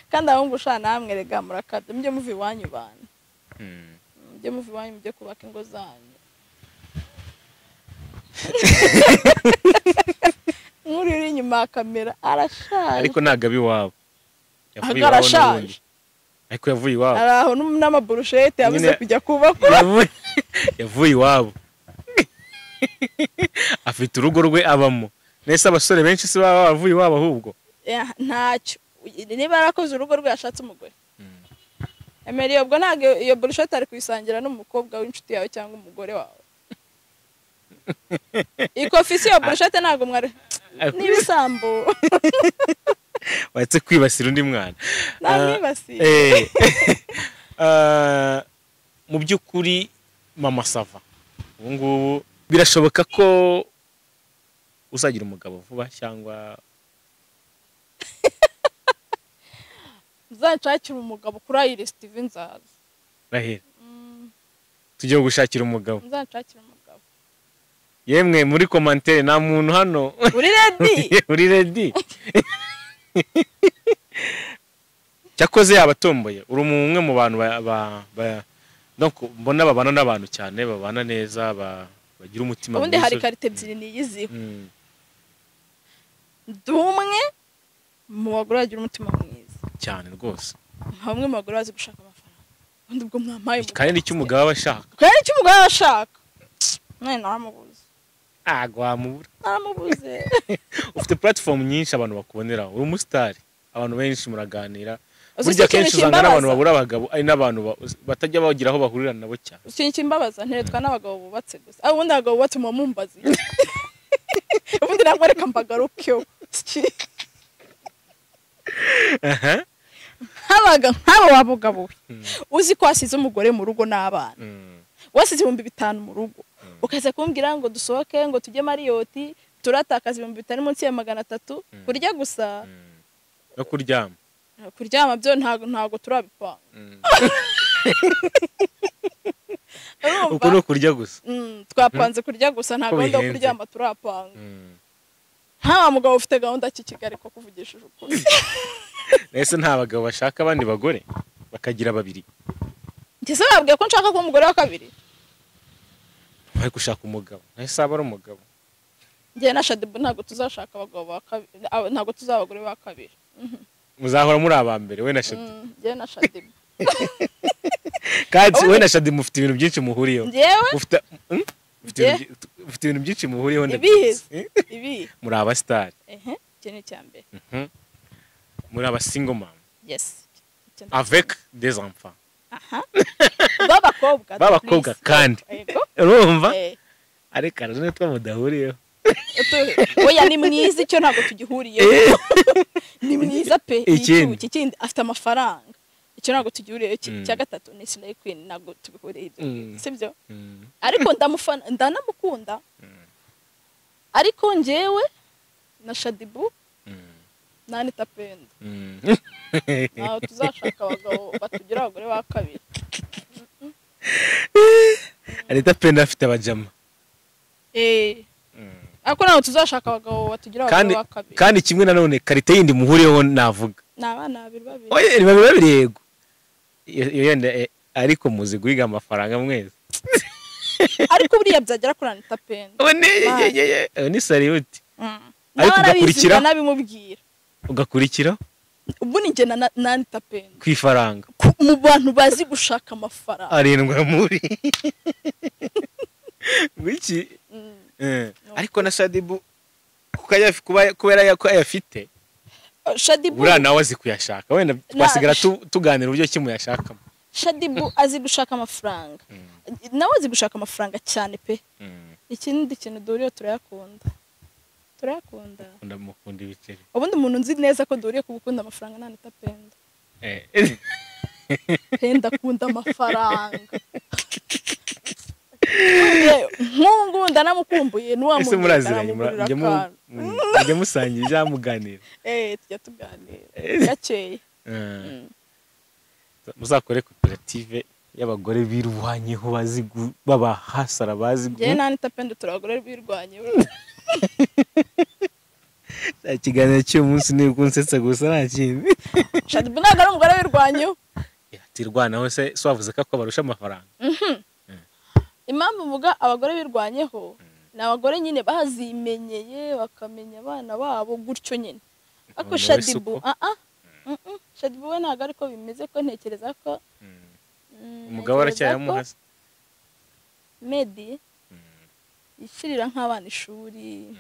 Kandi abahungu sha namwe rega murakabye, mujye muva iwanyu bana. Mujye muva iwanyu mujye kubaka ingo zanyu. Nkuri uri inyuma ya kamera arashaje. Ariko ntabwo abi iwabo. Yavuye iwabo n'ubundi. Ariko yavuye iwabo. Araho n'amaburushete yabuze kujya kubakwa. Yavuye iwabo. Afite urugo rwe abamo. Nese abasore benshi si baba bavuye iwabo ahubwo. Ntacyo. Niba yarakoze urugo rwe yashatse umugore. Emery ubwo ntabwo iyo burushete ari kuyisangira n'umukobwa w'inshuti yawe cyangwa umugore wawe. Ikofi si iyo burushete ntabwo mwari n'ibisambo. Wahetse kwibasira undi mwana. Namwibasiye. Mu by'ukuri Mama Sava ubu ngubu birashoboka ko uzagira umugabo vuba cyangwa uzanshakira umugabo kuri Iris TV nzaza. Rahera. Tugiye gushakira umugabo. Nzanshakira umugabo. Yemwe muri commentaire nta muntu hano uri ready. Uri ready. Cyakoze yabatomboye uri umwe mu bantu donc mbona babana n'abantu cyane babana neza bagira umutima mwiza. Ubundi hari karite ebyiri niyiziho. Ndi umwe mu bagore bagira umutima mwiza cyane rwose. Bamwe mu bagore bazi gushaka amafaranga. Ubundi ubwo mwampaye kandi n'icyo umugabo aba ashaka. Kandi n'icyo umugabo aba ashaka. None naramubuze. Agwamubura. Naramubuze. Ufite platform nyinshi abantu bakubonera. Uri umustar. Abantu benshi muraganira. Burya kenshi usanga n'abantu babura abagabo ari n'abantu batajya bagira aho bahurira nabo cyane. Ikintu kimbabaza nteretwa n'abagabo bubatse gusa. Ubundi abagabo bubatse mu mumbazi. Ubundi ntabwo reka mbagarukeho. Habaga nk'abo wabugabo. Uzi ko wasize umugore mu rugo n'abana. Wasize 5000 mu rugo. Ukaza kumbwira ngo dusohoke ngo tujye Marriott turatakaza 5000 munsi ya 300 kurya gusa. No kuryama. Kuryama byo ntago turabipanga. Uko no kurya gusa. Twapanze kurya gusa nta gahunda yo kuryama turapanga. Nta mugabo ufite gahunda ki Kigali ko kuvugishije ukuri. Ese nta bagabo bashaka abandi bagore bakagira babiri? Ngeze babwiye ko nshaka kuba umugore wa kabiri. Bari gushaka umugabo. Nahise aba ari umugabo. Njye na Shadibu ntago tuzashaka abagabo ba kabiri, ntago tuzaba abagore ba kabiri. Muzahora muri aba mbere we na Shadibu. Njye na Shadibu. Kandi we na Shadibu mufite ibintu byinshi muhuriyeho. Njyewe ufite ibintu byinshi muhuriyeho ndabizi. Ibi. Muri aba star. Icyo ni icya mbere. Muri aba single mom. Yes. Avec des enfants. Aha. Babakobwa. Babakobwa kandi. Urumva? Ariko arone twa mudahuriyeho. Oya ni mwiza icyo ntabwo tugihuriyeho. Ni mwiza pe. Ikindi afite amafaranga. Icyo ntabwo tugihuriyeho. Icya gatatu ni Slay Queen ntabwo tubihuriye ibyo. Sibyo? Ariko ndamufana ndanamukunda. Ariko njyewe na Shadibu nani tapenda. Naho tuzashaka abagabo batugira abagore ba kabiri. Anita Pendo afite abajama. Ariko ntabwo tuzashaka abagabo batugira abagabo ba kabiri. Kandi kimwe nanone karite yindi muhuriyeho navuga. Ni abana babiri babiri. Oye, ni babiri babiri yego. Iyo yenda ariko muzi guhiga amafaranga mwese. Ariko buriya byagera kuri Anita Pendo. Ni salute. Ariko ugakurikira nabimubwira. Ugakurikira? Ubu ni njye na Anita Pendo. Ku ifaranga. Mu bantu bazi gushaka amafaranga. Arindwa muri. Wiki. Ariko na Shadibu kubera ko ayafite. Shadibu uriya nawe azi kuyashaka. Wenda twasigara tuganira uburyo ki muyashakamo. Shadibu azi gushaka amafaranga. Nawe azi gushaka amafaranga cyane pe. Ikindi kintu duriyo turayakunda. Turayakunda. Ndamukunda ibiceri. Ubundi umuntu nzi neza ko duriye kubukunda amafaranga na Anita Pendo. Pendo akunda amafaranga. Nkungu ndanamukumbuye nuwa muntu. Ese muraziranye mujye musangira ijamuganira. Tujya tuganira. Gakeye. Muzakore koperative y'abagore birwanyeho bazi babahasara bazi. Njye na Anita Pendo turabagore birwanyeho. Ikiganiro cy'uyu munsi ni ukunsetsa gusa nta kindi. Shadibu ntabwo ari umugore wirwanyeho. Atirwanaho se so wavuze ko abarusha amafaranga. Impamvu mvuga abagore birwanyeho ni abagore nyine bazimenyeye bakamenya abana babo gutyo nyine. Ariko Shadibu Shadibu we ntabwo ariko bimeze ko ntekereza ko umugabo aracyayamuhasa. Medi yishyirira nk'abana ishuri.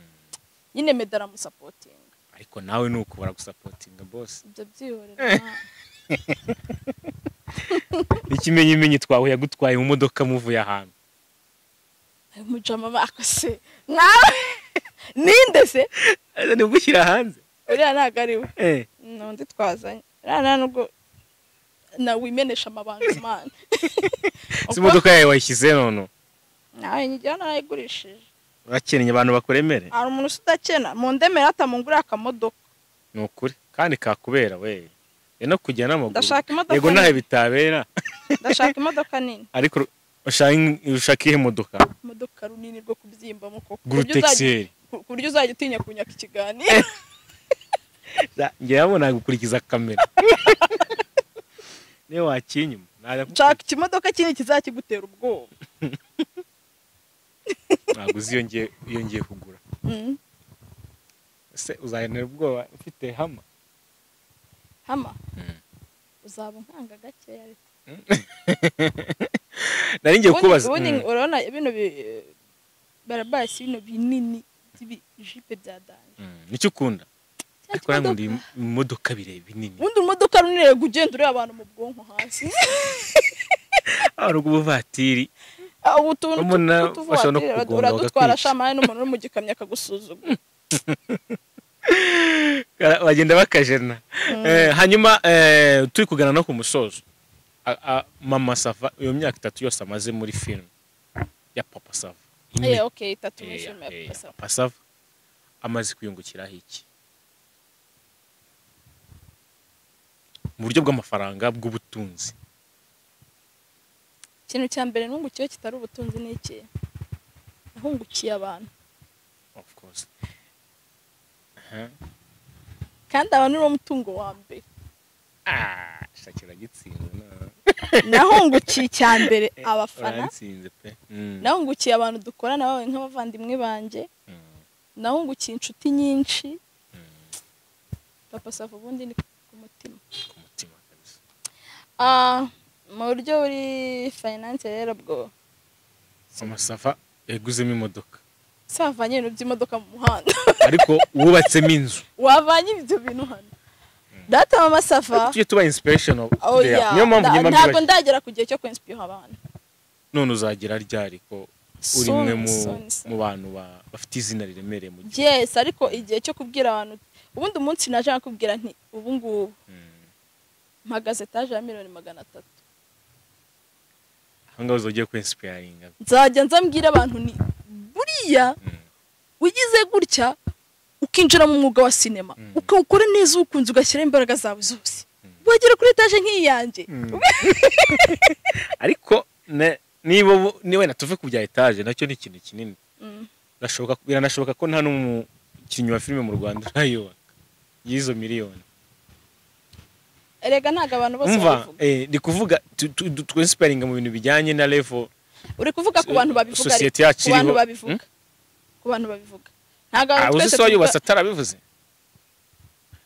Nyine Medi aramusapotinga. Ariko nawe nuko baragusapotinga boss. Ibyo byihorera. Ikimenyimenyi twahuye yagutwaye mu modoka muvuye ahantu. Mujama bakose. Nawe ninde se? Ni ugushyira hanze. Uriya ntabwo ari we. Nundi twazanye. Uriya nubwo na wimenesha amabanga man. Si imodoka yawe wayishyize none. Nawe nyigira narayigurishije. Urakennye abantu bakuremere. Hari umuntu udakena mu ndemera atamungurira akamodoka. Ni ukuri kandi kakubera we. No kujya n'amaguru. Ndashaka imodoka. Yego nahe bitabera. Ndashaka imodoka nini. Ariko ushaka ihe modoka? Imodoka runini rwo kubyimbamo koko. Gurutexeri. Ku buryo uzajya utinya kunyaka ikiganiro. Ngiye yabona gukurikiza kamera. Niyo wakinyuma. Nshaka ikimodoka kinini kizakigutera ubwoba. Ntabwo uzi iyo ngiye kugura. Ese uzahenera ubwoba ufite hama? Hama? Uzaba nkanga gakeya ariko. Nari ngiye kubaza. Ubundi urabona bino barabasi bino binini by'ibijipe bya danje. Nicyo ukunda? Ariko nankunda imodoka bire binini. Ubundi imodoka runini ugenda ureba abantu mu bwonko hasi. Ari ubuvatiri. Utuntu uradutwara shamane n'umuntu uri mu gikamyo akagusuzugura. Bagenda bakajena. Hanyuma turi kugana no ku musozo. Mama Sava iyo myaka 3 yose amaze muri film ya Papa Sava. Okay, 3 muri film ya Papa Sava. Papa Sava amaze kwiyungukiraho iki? Mu buryo bw'amafaranga bw'ubutunzi. Ikintu cya mbere nungukiye kitari ubutunzi ni iki? Nahungukiye abantu. Of course. Kandi abantu ni umutungo wa mbere. Shakira gitsinze na. Nahungukiye cya mbere abafana. Uransinze pe. Nahungukiye abantu dukorana babaye nk'abavandimwe banjye. Nahungukiye inshuti nyinshi. Papa Sava ubundi ni ku mutima. Ku mutima kabisa. Mu buryo buri finance rero bwo Mama Sava yaguzemo imodoka. Savanye ibintu by'imodoka mu muhanda. Ariko wubatsemo inzu. Wavanye ibyo bintu hano. Data Mama Sava. Tujye tuba inspirational. Niyo mpamvu nyuma ntabwo ndagera ku gihe cyo kwinspira abantu. None uzagira ryari ko uri umwe mu bantu bafite izina riremereye mu gihugu? Yes, ariko igihe cyo kubwira abantu ubundi umunsi naje nakubwira nti ubu ngubu mpagaze etage ya miliyoni 300. Aho ngaho ugiye kwinspiringa. Nzajya nzambwira abantu ni buriya ugize gutya ukinjira mu mwuga wa sinema ukawukora neza ukunze ugashyira imbaraga zawe zose wagera kuri etage nk'iyanjye. Ariko Niba wenda tuve ku bya etaje, nacyo ni ikintu kinini. Biranashoboka ko nta n'umukinnyi wa filime mu Rwanda urayubaka y'izo miliyoni. Erega ntabwo abantu bose babivuga. Ndi kuvuga twinspiringa mu bintu bijyanye na level. Uri kuvuga ku bantu babivuga, society yacu ku bantu babivuga. Ku bantu babivuga. Ntabwo abantu twese tuba atarabivuze.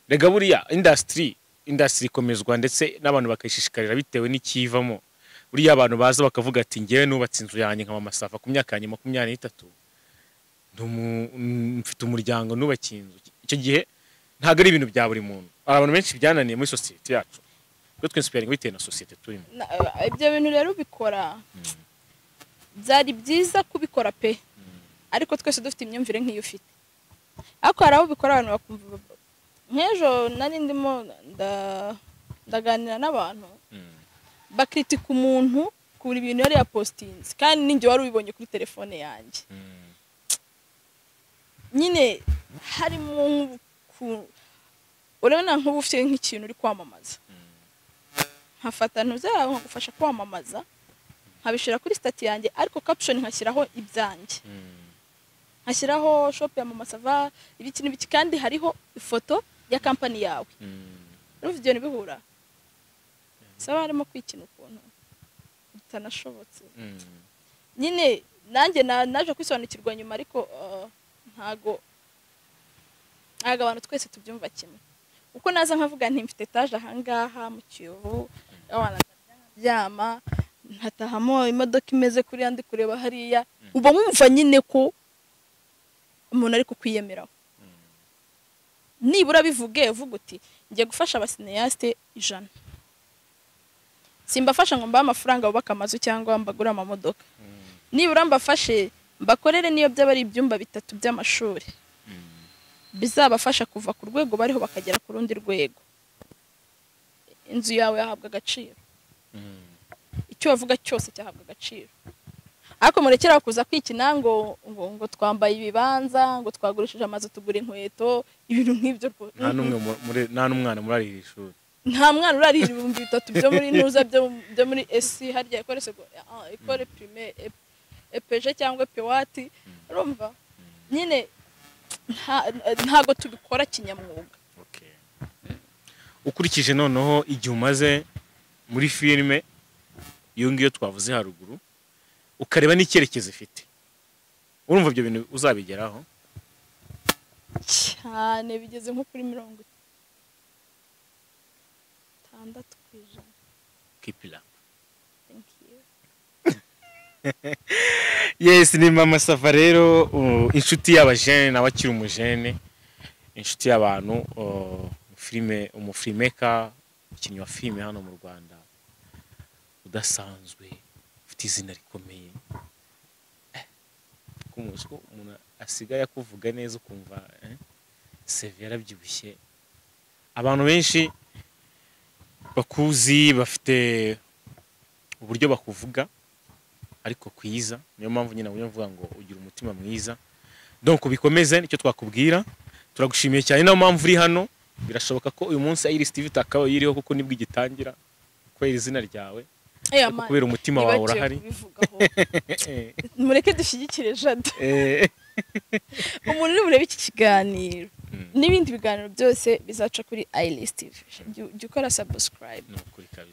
Rega buriya industry ikomezwa ndetse n'abantu bakayishishikarira bitewe n'ikivamo. Buriya abantu baza bakavuga ati ngewe nubatse inzu yanjye nka Mama Sava ku myaka yanjye 23, mfite umuryango nubakiye inzu. Icyo gihe ntabwo ari ibintu bya buri muntu. Hari abantu benshi byananiye muri society yacu. Kuko twinspiringa bitewe na society turimo. Ibyo bintu rero ubikora byari byiza kubikora pe, ariko twese dufite imyumvire nk'iyo ufite. Ariko hari aho ubikora abantu bakumva. Nk'ejo nari ndimo ndaganira n'abantu bakritika umuntu kuri ibintu yari yapostinze, kandi ninjye wari ubibonye kuri telefone yanjye. Nyine harimo urabona nk'ubu ufite nk'ikintu uri kwamamaza, nkafata ntuzawe nkagufasha kwamamaza, nkabishira kuri stati yanjye, ariko caption nkashyiraho ibyanjye, nkashyiraho shop ya Mama Sava ibiki n'ibiki, kandi hariho ifoto ya company yawe. Urumva ibyo ntibihura? Saba harimo kwikina ukuntu bitanashobotse. Nyine nanjye naje kwisobanukirwa nyuma, ariko ntago abantu twese tubyumva kimwe. Uko naza nkavuga nti mfite etage ahangaha mu Kiyovu, abana ndaryama ntatahamo imodoka imeze kuri yandi kureba hariya, uba wumva nyine ko umuntu ari kukwiyemeraho. Nibura bivuge uvuga uti ngiye gufasha abasineaste 100, simbafasha ngo mbahe amafaranga bubaka amazu cyangwa mbagure amamodoka, nibura mbafashe mbakorere niyo byaba ari ibyumba 3 by'amashuri bizabafasha kuva ku rwego bariho bakagera ku rundi rwego. Inzu yawe yahabwa agaciro, icyo bavuga cyose cyahabwa agaciro. Ariko murekera kuza kwikina ngo ngo twambaye ibibanza, ngo twagurishije amazu tugura inkweto, ibintu nk'ibyo. Nta n'umwana murarira ishuri, nta mwana urarira 3000 byo muri ntuza byo muri SC harya ekore ekore primaire EPG cyangwa pewati. Urumva nyine ntago tubikora kinyamwuga. Okay. Ukurikije noneho igihe umaze muri filime iyo ngiyo twavuze haruguru, ukareba n'icyerekezo ifite, urumva ibyo bintu uzabigeraho cyane? Bigeze nko kuri 60%. Keep it up. Thank you. Yes, ni Mama Sava rero, inshuti y'abajene n'abakiri umujene, inshuti y'abantu, filime, umufilmmaker, umukinnyi wa filime hano mu Rwanda udasanzwe, ufite izina rikomeye. Kumusiko umuntu asigaye akuvuga neza ukumva CV yarabyibushye. Abantu benshi bakuzi bafite uburyo bakuvuga ariko kwiza, niyo mpamvu nyina mvuga ngo ugira umutima mwiza. Donc bikomeze, nicyo twakubwira. Turagushimiye cyane, niyo mpamvu uri hano. Birashoboka ko uyu munsi Iris TV takaba yiriho kuko nibwo igitangira kubera izina ryawe, kubera umutima wawe urahari. Mureke dushyigikire Jado. Umuntu uri burebe iki kiganiro n'ibindi biganiro byose bizaca kuri Iris TV, jya ukora subscribe.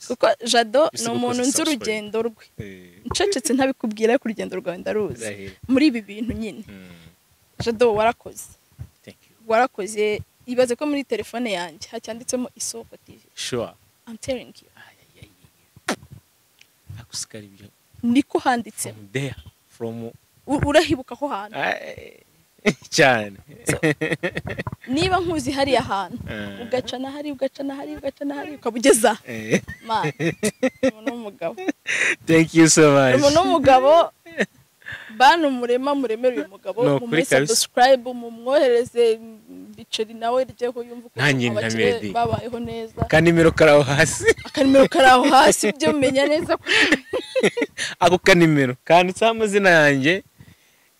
Kuko Jado ni umuntu nzi urugendo rwe. Ncecetse ntabikubwira ariko urugendo rwawe ndaruzi muri ibi bintu nyine. Jado warakoze, warakoze. Ibaze ko muri telefone yanjye hacyanditsemo Isoko TV. Sure. I'm telling you. Akusikari ibyo. Niko handitse. From there, from urahibuka aho hantu. Cyane. Niba nkuzi hariya hantu, ugacana hari, ugacana hari, ugacana hari, ukabugeza. Man, umuntu w'umugabo. Thank you so much. Umuntu w'umugabo. Bantu murema muremere uyu mugabo, mumuhe subscribe, mumwohereze biceri nawe ryeho yumva uko abakire babayeho neza. Kanimero karaho hasi. Akanimero karaho hasi byo menya neza. Ako kanimero kanditseho amazina yanjye.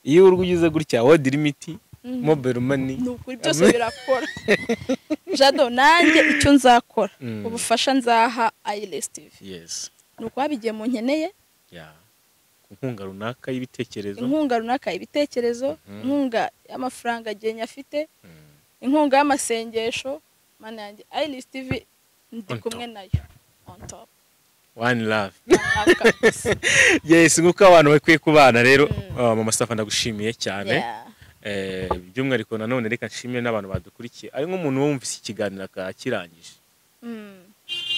Iyo urwo ugize gutya wodira imiti mobile money nukuri byose birakora. Jado nanjye icyo nzakora, ubufasha nzaha Iris TV. Yes. Nuko wabigiye mu nkeneye. Yeah. Ku nkunga runaka y'ibitekerezo. Inkunga runaka, ibitekerezo, inkunga y'amafaranga agiye nyafite, inkunga y'amasengesho. Mana yanjye, Iris TV ndi On kumwe top. nayo, on top. One love. One love kabisa. Yes, nk'uko abantu bakwiye kubana rero. Mama Safa, ndagushimiye cyane. By'umwihariko nanone reka nshimire n'abantu badukurikiye. Ari nk'umuntu wumvise ikiganiro akakirangije,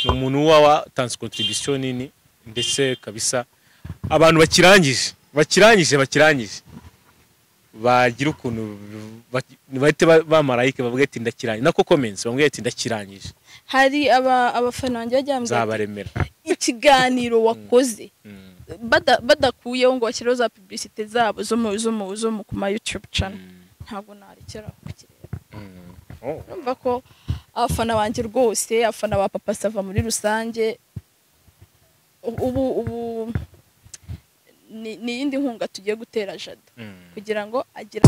ni umuntu uba watanze contribution nini, ndetse kabisa abantu bakirangije bagira ukuntu bahite bamarayike bavuga ati "Ndakirangije", nako comments bamubwira ati "Ndakirangije". Hari abafana banjye bajya bambwira ati, Nzabaremera. "Ikiganiro wakoze", badakuyeho ngo bashyireho za publicité zabo zo mu ku ma YouTube channel, ntabwo narekera kukireba. Oh. Urumva ko abafana banjye rwose, abafana ba Papa Sava muri rusange, ubu ni iyindi nkunga tugiye gutera Jado kugira ngo agire